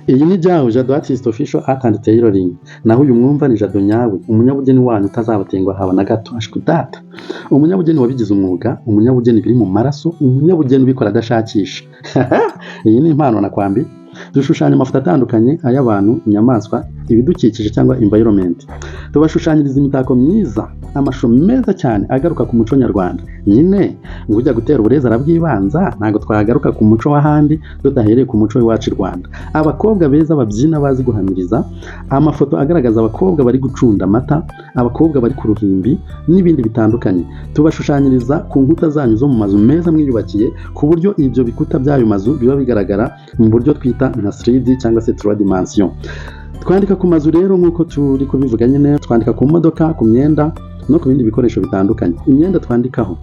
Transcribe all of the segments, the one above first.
Iyi ni Jao Jado Artist Official Art and Tailoring. Naho uyu mwumva ni Jado nyawe, umunyabugeni wanyu utazabatenguha haba na gato. Ashwi data, umunyabugeni wabigize umwuga, umunyabugeni biri mu maraso, umunyabugeni ubikora adashakisha. Iyi ni impano nakwambi. Dushushanya amafoto atandukanye, ay'abantu, inyamaswa, ibidukikije cyangwa environment. Tubashushanyiriza imitako myiza, amashusho meza cyane agaruka ku muco nyarwanda. Nyine ngo ujya gutera uburezi arabwibanza, ntabwo twagaruka ku muco w'ahandi tudahereye ku muco w'iwacu i Rwanda. Abakobwa beza babyina bazi guhamiriza, amafoto agaragaza abakobwa bari gucunda amata, abakobwa bari ku ruhimbi n'ibindi bitandukanye. Tubashushanyiriza ku nkuta zanyu zo mu mazu meza mwiyubakiye, ku buryo ibyo bikuta by'ayo mazu biba bigaragara mu buryo twita nka 3D cyangwa se 3 dimension. Twandika ku mazu rero nk'uko turi kubivuga nyine, twandika ku modoka, ku myenda no ku bindi bikoresho bitandukanye. Imyenda twandikaho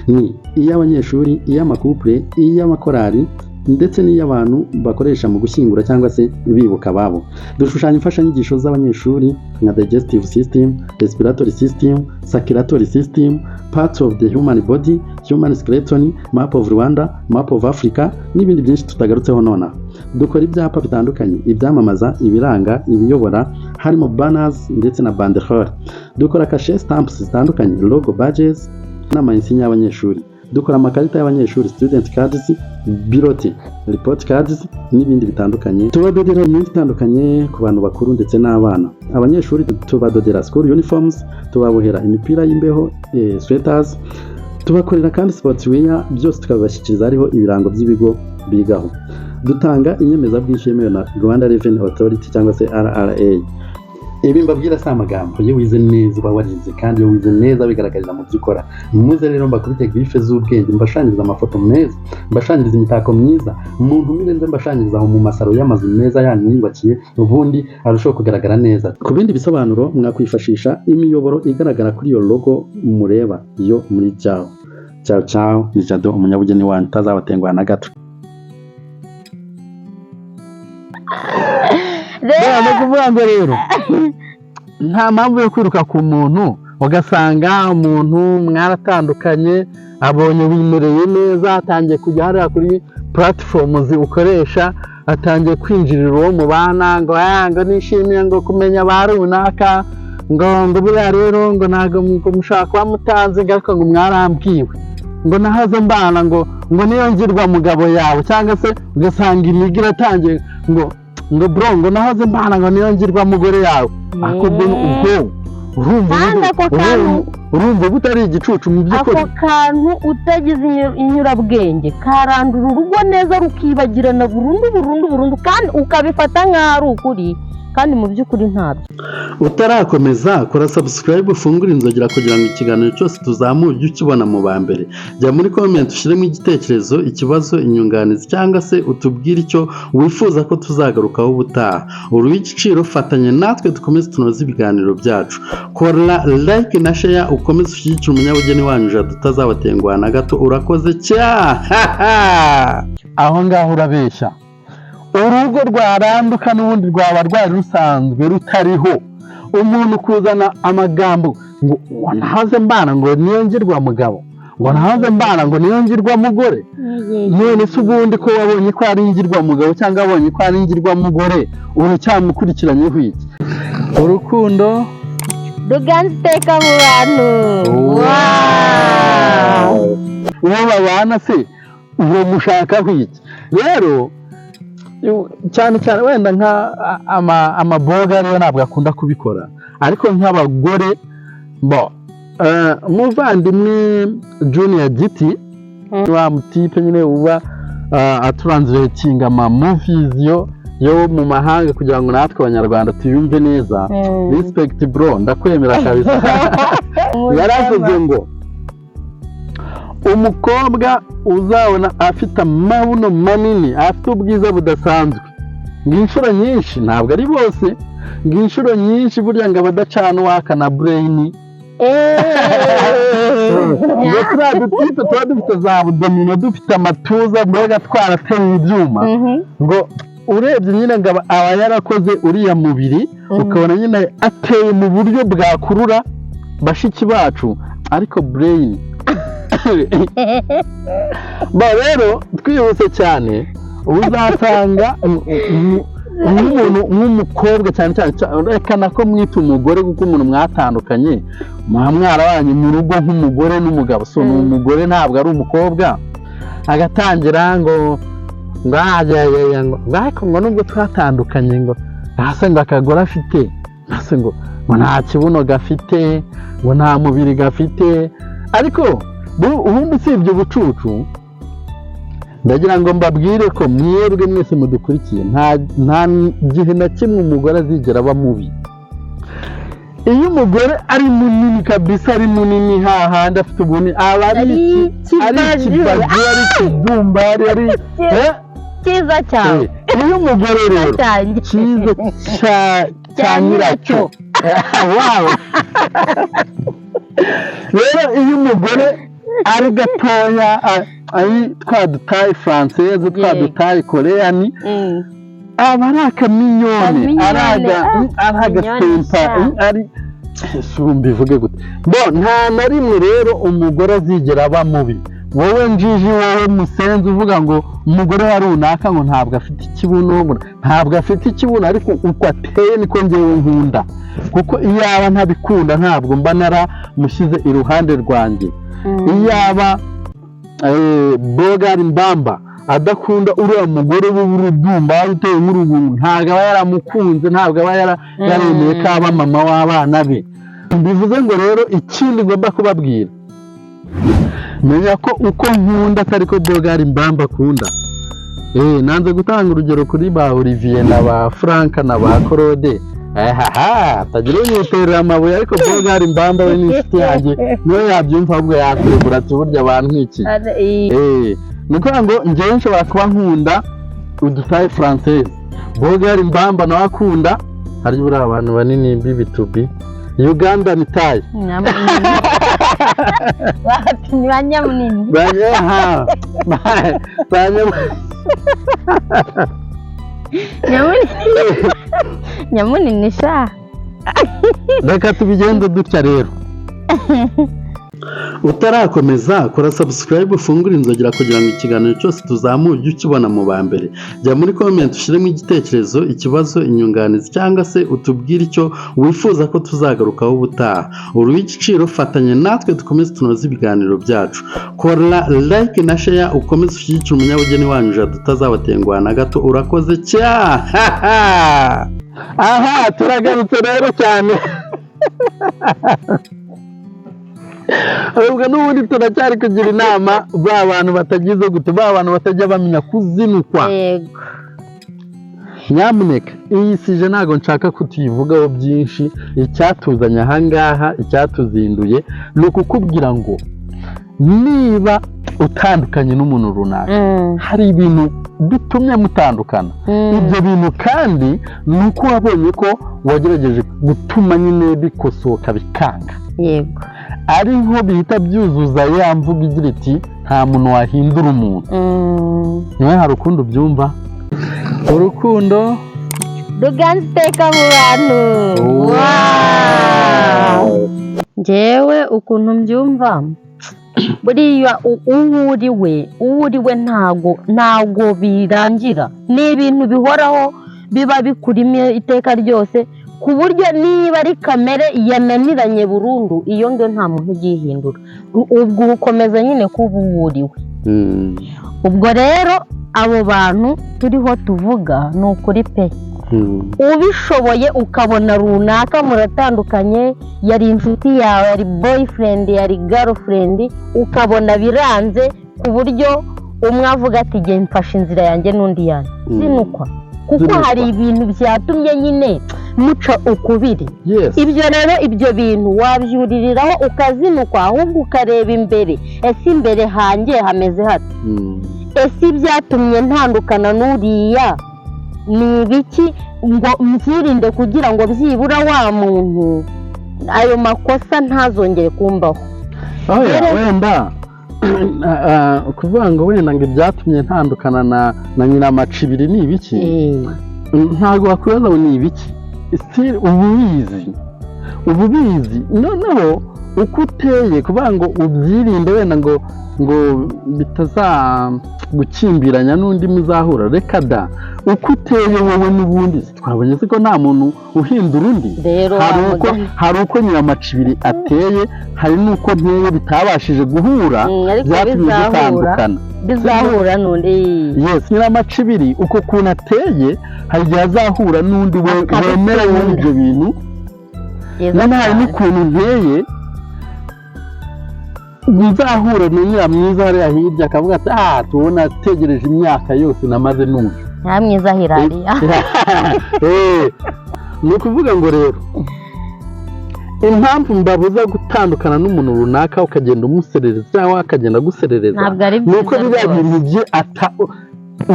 ni iy'abanyeshuri, iy'ama couple, iy'amakorali ndetse n'iy'abantu bakoresha mu gushyingura cyangwa se bibuka ababo. Dushushanya imfashanyigisho z'abanyeshuri nka digestive system, respiratory system, circulatory system, parts of the human body, human skeleton, map of Rwanda, map of Africa n'ibindi byinshi tutagarutseho nonaha. Dukora ibyapa bitandukanye, ibyamamaza, ibiranga, ibiyobora, harimo banners ndetse na banderole. Dukora kashe, stamps zitandukanye, logo, badges n'ama insigne y'abanyeshuri. Dukora amakarita y'abanyeshuri, student cards, bulletin, report cards n'ibindi bitandukanye. Tubadodera imyenda itandukanye ku bantu bakuru ndetse n'abana. Abanyeshuri tubadodera school uniforms, tubabohera imipira y'imbeho, sweaters, tubakorera kandi sportswear, byose tukabibashyikiriza hariho ibirango by'ibigo bigaho. Dutanga inyemezabwishyu yemewe na Rwanda Revenue Authority cyangwa se RRA. Ibi mbabwira si amagambo. Iyo wize neza uba warize, kandi iyo wize neza bigaragarira mu byo ukora. Muze rero mbakubite griffe z'ubwenge, mbashanyiriza amafoto meza, mbashanyiriza imitako myiza. Muntumire nze mbashanyiriza aho mu masaro y'amazu meza yanyu mwiyubakiye, ubundi arushaho kugaragara neza. Ku bindi bisobanuro mwakwifashisha imiyoboro igaragara kuri iyo logo mureba yo muri Jao. Ciao ciao, ni Jado umunyabugeni wanyu utazabatenguha na gato. Rero Ni ukuvuga ngo rero nta mpamvu yo kwiruka ku muntu, ugasanga umuntu mwaratandukanye, abonye wimereye neza, atangiye kujya hariya kuri platform ukoresha, atangiye kwinjirira uwo mubana ngo "Ah, ngo nishimiye ngo kumenya ba runaka," ngo buriya rero ngo ntabwo ngo mushobora kuba mutazi, ngo ariko ngo mwarambwiwe, ngo nahoze mbana, ngo niyo ngirwa mugabo yawe, cyangwa se ugasanga imigi iratangiye ngo bro, ngo nahoze mbana, ngo niyo ngirwa mugore yawe. Ariko ubwo urumva Kandi ako kantu- urumva butari igicucu mu by'ukuri? Ako kantu utagize inyurabwenge karandura urugo neza, rukibagirana burundu burundu burundu, kandi ukabifata nk'aho ari ukuri, kandi mu by'ukuri ntabyo. Utarakomeza, kora subscribe, ufungure inzogera kugira ngo ikiganiro cyose tuzamuye ujye ukibona mu ba mbere. Jya muri comment ushyiremo igitekerezo, ikibazo, inyunganizi cyangwa se utubwire icyo wifuza ko tuzagarukaho ubutaha. Uri uw'igiciro, fatanya natwe dukomeze tunoze ibiganiro byacu. Kora like na share, ukomeze ushyigikire umunyabugeni wanyu Jado utazabatenguha na gato. Urakoze cya. Aho ngaho urabeshya. Urugo rwaranduka n'ubundi rwaba rwari rusanzwe rutariho. Umuntu kuzana amagambo ngo nahoze mbana, ngo niyo ngirwa mugabo, ngo nahoze mbana, ngo niyo ngirwa mugore. None se ubundi ko wabonye ko ari ingirwa mugabo cyangwa wabonye ko ari ingirwa mugore, uracyamukurikiranyeho iki? Urukundo ruganza iteka mu bantu. Wow! Uwo babana se uramushakaho iki? Rero cyane cyane wenda nka amaboga rero ntabwo akunda kubikora, ariko nk'abagore bo, umuvandimwe Junior Giti, wa mutipe nyine uba atranslatinga ama movies yo mu mahanga kugira ngo natwe Abanyarwanda tuyumve neza. Respect bro, ndakwemera kabisa. Yaravuze ngo umukobwa uzabona afite amabuno manini, afite ubwiza budasanzwe, ngo inshuro nyinshi, ntabwo ari bose, ngo inshuro nyinshi burya ngo abadacana uwaka na brain, ngo turiya dutipe tuba dufite za abdominaux, dufite amatuza, mbega twarateye ibyuma, ngo urebye nyine ngo aba yarakoze uriya mubiri, ukabona nyine ateye mu buryo bwakurura bashiki bacu, ariko brain ba. Rero twihuse cyane, uzasanga Nk'umuntu, nk'umukobwa cyane cyane, reka nako mwita umugore, kuko umuntu mwatandukanye muba mwarabanye mu rugo nk'umugore n'umugabo, so ni umugore, ntabwo ari umukobwa. Agatangira ngo ajya ngo ariko ngo nubwo twatandukanye, ngo hasi ngo akagore afite hasi, ngo nta kibuno gafite, ngo nta mubiri gafite. Ariko ubundi usibye ubucucu, ndagira ngo mbabwire ko mwebwe mwese mudukurikiye, nta gihe na kimwe umugore azigera aba mubi. Iyo umugore ari munini kabisa, ari munini hahandi afite ubunini, aba ari Ari ari ikibaju. Ikibaju, ari ikidumba, ari Cyiza cyawe. Iyo umugore rero cyanjye. Cyiza cya nyiracyo, wawe. Rero iyo umugore ari gatoya, ari twa dutaille française, twa dutaille coréenne, aba ari akaminyone. Akaminyone, ari aga ari agasempa. Minyone. Ari ese ubu mbivuge gute? Bo nta na rimwe rero umugore azigera aba mubi. Wowe njiji, wowe musenzi uvuga ngo umugore wa runaka ngo ntabwo afite ikibuno, ngo ntabwo afite ikibuno, ariko uko ateye niko ngewe nkunda, kuko iyaba ntabikunda ntabwo mba naramushyize iruhande rwanjye. Iyaba Bogari Mbamba adakunda uriya mugore w'urudumba wari uteye nk'urubungu, ntabwo aba yaramukunze, ntabwo aba yaremeye ko aba mama w'abana be. Bivuze ngo rero ikindi ngomba kubabwira, menya ko uko nkunda atari ko Bogari Mbamba akunda. Nanze gutanga urugero kuri ba Olivier na ba Frank na ba Claude, ahaha, tagira unyiterera amabuye, ariko Bogari Mbamba we ni inshuti yanjye, niwe yabyumva, ahubwo yakurebura ati burya bantwikiye. Ni ukuvuga ngo njyewe nshobora kuba nkunda udutaille française, Bogari Mbamba nawe akunda, hari buriya abantu banini b'ibitubi, Uganda ni taille. Nyamunini. Wapi, ba nyamunini. Banyaha Nyamunini, nyamunini sha. Reka tubigenze dutya rero. Utarakomeza, kora subscribe, ufungure inzogera kugira ngo ikiganiro cyose tuzamuye ujye ukibona mu ba mbere. Jya muri comment ushyiremo igitekerezo, ikibazo, inyunganizi, cyangwa se utubwire icyo wifuza ko tuzagarukaho ubutaha. Uri uw'igiciro, fatanya natwe dukomeze tunoze ibiganiro byacu. Kora like na share, ukomeze ushyigikire umunyabugeni wanyu Jado utazabatenguha na gato. Urakoze cya. Aha turagarutse rero cyane. Ubwo n'ubundi turacyari kugira inama ba bantu batagize gute, ba bantu batajya bamenya kuzinukwa. Nyamuneka, iyi sujet ntabwo nshaka ko tuyivugaho byinshi. Icyatuzanye ahangaha, icyatuzinduye, ni ukukubwira ngo niba utandukanye n'umuntu runaka, hari ibintu bitumye mutandukana. Ibyo bintu kandi ni uko wabonye ko wagerageje gutuma nyine bikosoka bikanga, ariho bihita byuzuza ya mvugo igira iti nta muntu wahindura umuntu. Niwe hari ukundi ubyumva, urukundo ruganza iteka mu bantu. Wow! Njyewe ukuntu mbyumva, buriya uwo uri we ntago birangira, ni ibintu bihoraho, biba bikurimo iteka ryose, ku buryo niba ari kamere yananiranye burundu, iyo ngiyo nta muntu ugihindura. Ubwo ukomeza nyine kuba uwo uri we. Ubwo rero abo bantu turiho tuvuga, ni ukuri pe, ubishoboye ukabona runaka muratandukanye, yari inshuti yawe, yari boyfriend, yari girlfriend, ukabona biranze ku buryo umwe avuga ati genda mfashe inzira yanjye n'undi yanjye, zinukwa, kuko Zinukwa. hari ibintu byatumye nyine muca ukubiri. Ibyo rero, ibyo bintu wabyuririraho ukazinukwa, ahubwo ukareba imbere: ese imbere hanjye hameze hate? Ese ibyatumye ntandukana n'uriya ni ibiki, ngo mbyirinde kugira ngo byibura wa muntu ayo makosa ntazongere kumbaho? Oya. Rero- Wenda kuvuga ngo wenda ngo ibyatumye ntandukana na Nyiramacibiri ni ibiki, ntabwo wakwibaza ngo ni ibiki. Still uba ubizi, uba ubizi. Noneho uko uteye, kuvuga ngo ubyirinde wenda ngo bitaza Gukimbiranya n'undi muzahura, reka da. Uko uteye wowe n'ubundi twabonye se ko nta muntu uhindura undi? Rero Hari wa uko mugani. Hari uko nyiramacibiri ateye, hari n'uko nteye, bitabashije guhura, Ariko byatumye bizahura. dutandukana. Bizahura n'undi. Yes, nyiramacibiri uko kuntu ateye, hari igihe azahura n'undi we Akabikunda. wemeranya n'ibyo bintu. Byiza Noneho hari cyane. n'ukuntu nteye, nzahura na nyiramwiza hariya hirya, akavuga ati: "Ah, tubona ategereje imyaka yose namaze n'uyu." Nyiramwiza hirariya. Ni ukuvuga ngo rero impamvu mbabuza gutandukana n'umuntu runaka ukagenda umuserereza cyangwa akagenda aguserereza, Ntabwo ari ni uko byiza biriya rwose. bintu bye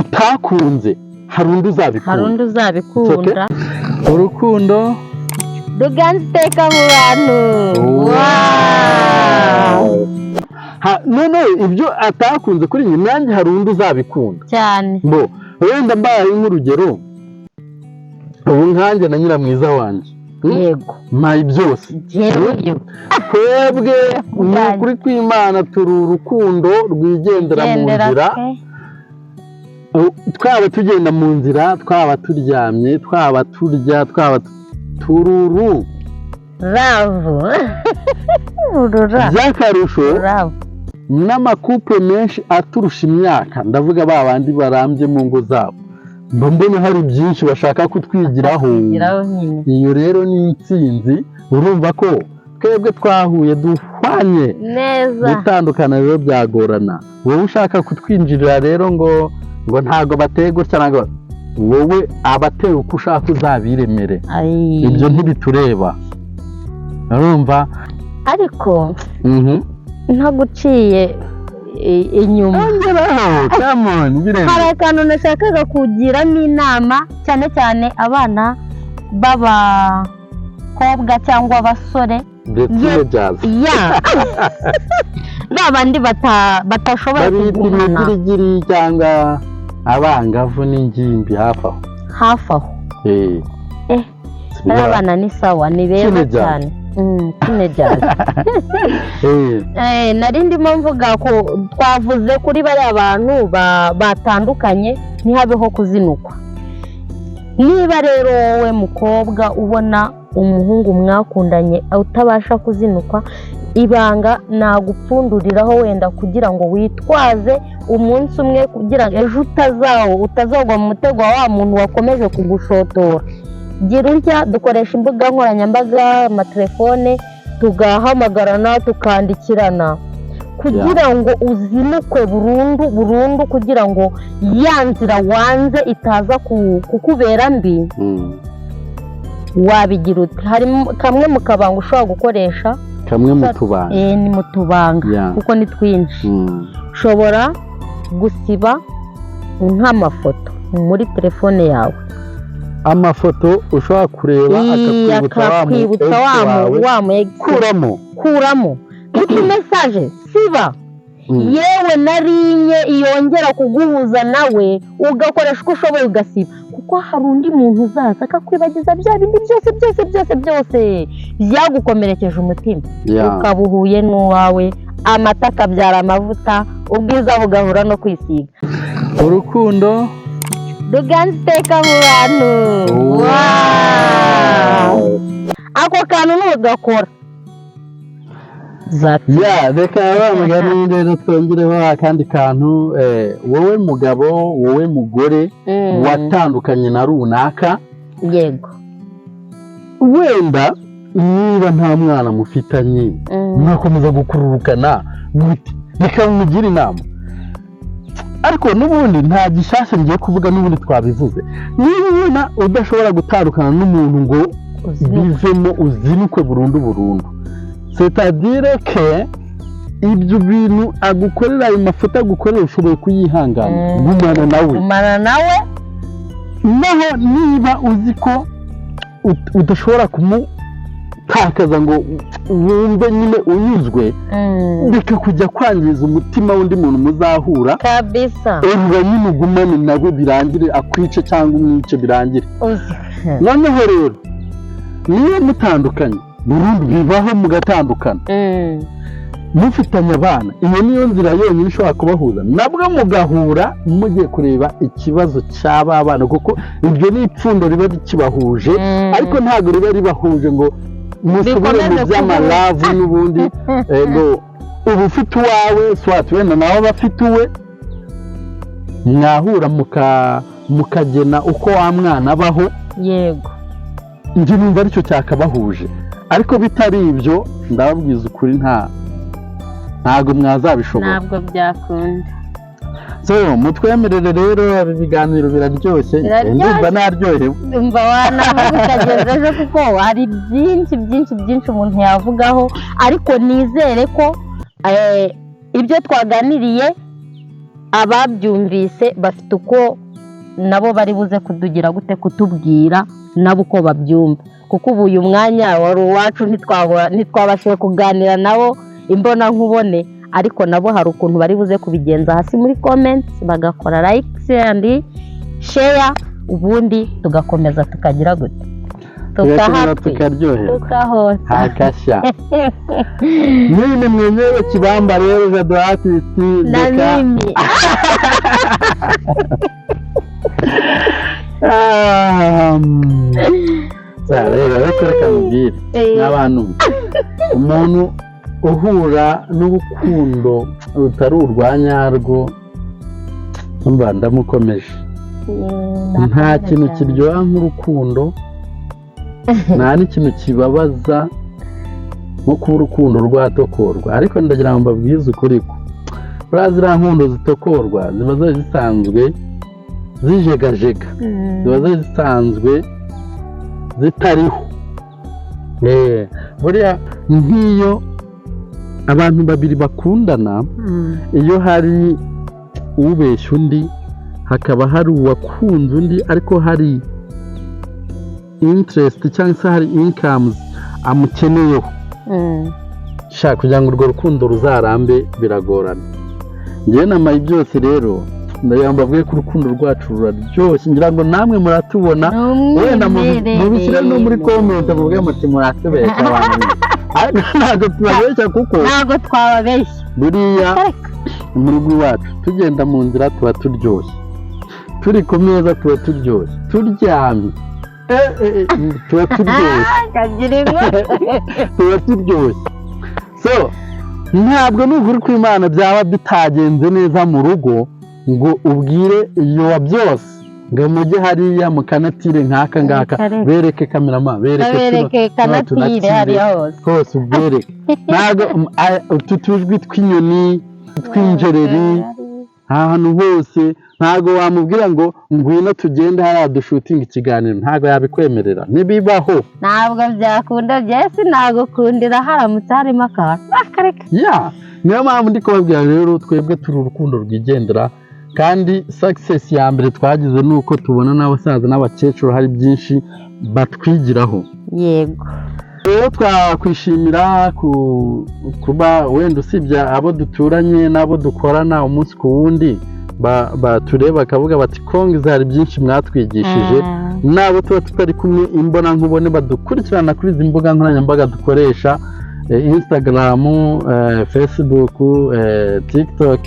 utakunze, hari undi Hari uzabikunda. undi uzabikunda. Urukundo ruganza iteka mu bantu. Wow! None ibyo atakunze kuri njye, nanjye hari undi uzabikunda. Cyane. Mbo wenda mbaye nk'urugero, ubu nkanjye na nyiramwiza wanjye, Mpaye byose. Yewe. Twebwe ni ukuri kw'Imana, turi urukundo rwigendera mu Gendera nzira. pe. Twaba tugenda mu nzira, twaba turyamye, twaba turya, twaba tururu. Love urura. By'akarusho, Love. n'ama couple menshi aturusha imyaka, ndavuga ba bandi barambye mu ngo zabo, mba mbona hari byinshi bashaka kutwigiraho. Giraho nyine. Iyo rero ni intsinzi. Urumva ko twebwe twahuye duhwanye. Neza. Gutandukana rero byagorana. Wowe ushaka kutwinjirira rero ngo ntago bateye gutya, ntago wowe abateye uko ushaka uzabiremere. Ay. Ibyo ntibitureba, urumva? Ariko ntaguciye inyuma, Ongeraho, come on, bireme. hari akantu nashakaga kugiramo inama, cyane cyane abana b'abakobwa cyangwa abasore. The teenagers. Ya, ba bandi batashoboye Babita kugumana. imigirigiri cyangwa abangavu n'ingimbi, hafi aho. Hafi aho. Bariya bana ni sawa, ni beza. Teenagers. Cyane. Teenagers. Nari ndimo mvuga ko twavuze kuri bariya bantu batandukanye, ntihabeho kuzinukwa. Niba rero wowe mukobwa ubona umuhungu mwakundanye utabasha kuzinukwa, ibanga nagupfunduriraho wenda kugira ngo witwaze umunsi umwe, kugira ngo ejo utazagwa mu mutego wa wa muntu wakomeje kugushotora, gira utya: dukoresha imbuga nkoranyambaga, amatelefone, tugahamagarana, tukandikirana, kugira ngo uzinukwe burundu burundu, kugira ngo ya nzira wanze itaza kukubera mbi. Wabigira ute? Harimo kamwe mu kabanga ushobora gukoresha. Kamwe mu tubanga. Ni mu tubanga, kuko ni twinshi. Ushobora gusiba nk'amafoto muri telefone yawe. Amafoto ushobora kureba akakwibutsa wa mu akakwibutsa ex wa mu wawe. Wa mu ex. Kuramo. Kuramo utumesaje, siba. Yewe na rinye yongera kuguhuza nawe, ugakoresha uko ushoboye ugasiba, kuko hari undi muntu uzaza akakwibagiza bya bindi byose byose byose byose byagukomerekeje umutima, ukaba uhuye n'uwawe, amata akabyara amavuta, ubwiza bugahura no kwisiga. Urukundo ruganza iteka mu bantu. Wow! Ako kantu nugakora. Ya, reka wa mugani rero twongereho akandi kantu. Wowe mugabo, wowe mugore watandukanye na runaka, wenda niba nta mwana mufitanye, mwakomeza gukururukana gute? Reka mugire inama, ariko n'ubundi nta gishyashya ngiye kuvuga, n'ubundi twabivuze. Niba ubona udashobora gutandukana n'umuntu ngo Uzinuke. bivemo, uzinukwe burundu burundu, c'est-à-dire que ibyo bintu agukorera, ayo mafuta agukorera, ushoboye kuyihangana, gumana nawe. Gumana nawe. Naho niba uzi ko udashobora kumutakaza ngo wumve nyine unyuzwe, reka kujya kwangiza umutima w'undi muntu muzahura. Kabisa. Erura nyine ugumane nawe birangire, akwice cyangwa umwice birangire. Uzi. Noneho rero niba mutandukanye burundu, bibaho mugatandukana. Mufitanye abana, iyo niyo nzira yonyine ishobora kubahuza, nabwo mugahura mugiye kureba ikibazo cy'aba bana, kuko ibyo ni ipfundo riba rikibahuje, ariko ntabwo riba ribahuje ngo musubire mu Bikomeze. by'ama love n'ubundi. Ngo uba ufite uwawe, swati wenda nawe aba afite uwe, mwahura mukagena uko wa mwana abaho. Njye numva aricyo cyakabahuje, ariko bitari ibyo, ndababwiza ukuri, ntabwo mwazabishobora. Ntabwo byakunda. So mutwemerere rero, ibi biganiro biraryoshye. Biraryoshye. Ndumva naryohewe. Mva wanavuga ukageza ejo, kuko hari byinshi byinshi byinshi umuntu yavugaho, ariko nizere ko ibyo twaganiriye ababyumvise bafite uko nabo bari buze kudugira gute, kutubwira nabo uko babyumva, kuko ubu uyu mwanya wari uwacu, ntitwabashije kuganira nabo imbonankubone, ariko nabo hari ukuntu bari buze kubigenza hasi muri comments, bagakora like and share, ubundi tugakomeza tukagira gute? Tugakomeza. Tukahatwi. Tukaryoherwa. Tukahota. Hakashya. Mimi mwenyewe Kibamba rero, Jado Artist Na reka mimi. Ah, rero ariko reka mubwire n'abantu, umuntu uhura n'urukundo rutari urwa nyarwo, mba ndamukomeje. Nta kintu kiryoha nk'urukundo, nta n'ikintu kibabaza nko kuba urukundo rwatokorwa. Ariko ndagira ngo mbabwize ukuri ko buriya ziriya nkundo zitokorwa ziba zari zisanzwe zijegajega, ziba zari zisanzwe zitariho. Buriya nk'iyo abantu babiri bakundana, iyo hari ubeshya undi, hakaba hari uwakunze undi, ariko hari interest cyangwa se hari incomes amukeneyeho, shaka kugira ngo urwo rukundo ruzarambe biragorana. Njyewe na Mayi byose rero, ndagira ngo mbabwire ko urukundo rwacu ruraryoshye. Ngira ngo namwe muratubona, wenda mubishyire no muri comment, muvuge muti muratubeshya abantu, ariko ntabwo tubabeshya kuko Ntabwo twababeshya. Buriya mu rugo iwacu, tugenda mu nzira tuba turyoshye, turi ku meza tuba turyoshye, turyamye tuba turyoshye. Kagira inkuru. Tuba turyoshye. So ntabwo ni ukuri kw'Imana byaba bitagenze neza mu rugo ngo ubwire iyo wa byose ngo mujye hariya mukanatire nk'aka ngaka. Reka. Bereke cameraman, bereke Babereke tuno kanatire. Tunatire. Hariya hose. Hose ubereke. Ntabwo utu tujwi tw'inyoni, tw'injereri, ahantu hose, ntabwo wamubwira ngo ngwino tugende hariya dushootinga ikiganiro, ntabwo yabikwemerera, ntibibaho. Ntabwo byakunda, byese nagukundira haramutse harimo akantu akareka. Ya, niyo mpamvu ndi kubabwira rero, twebwe turi urukundo rwigendera, kandi success ya mbere twagize ni uko tubona n'abasaza n'abakecuru hari byinshi batwigiraho. Rero twakwishimira kuba wenda usibye abo duturanye n'abo dukorana umunsi ku wundi batureba bakavuga bati congs, hari byinshi mwatwigishije, n'abo tuba tutari kumwe imbonankubone badukurikirana kuri izi mbuga nkoranyambaga dukoresha, Instagram, Facebook, TikTok,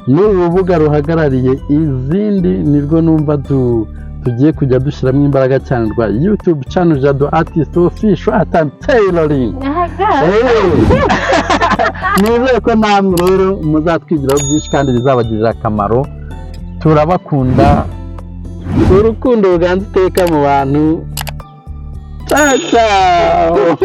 n'uru rubuga ruhagarariye izindi nirwo numva tugiye kujya dushyiramo imbaraga cyane, rwa YouTube channel Jado Artist Official Art and Tailoring. Nizere ko namwe rero muzatwigiraho byinshi kandi bizabagirira akamaro. Turabakunda, urukundo ruganza iteka mu bantu. Ciao ciao.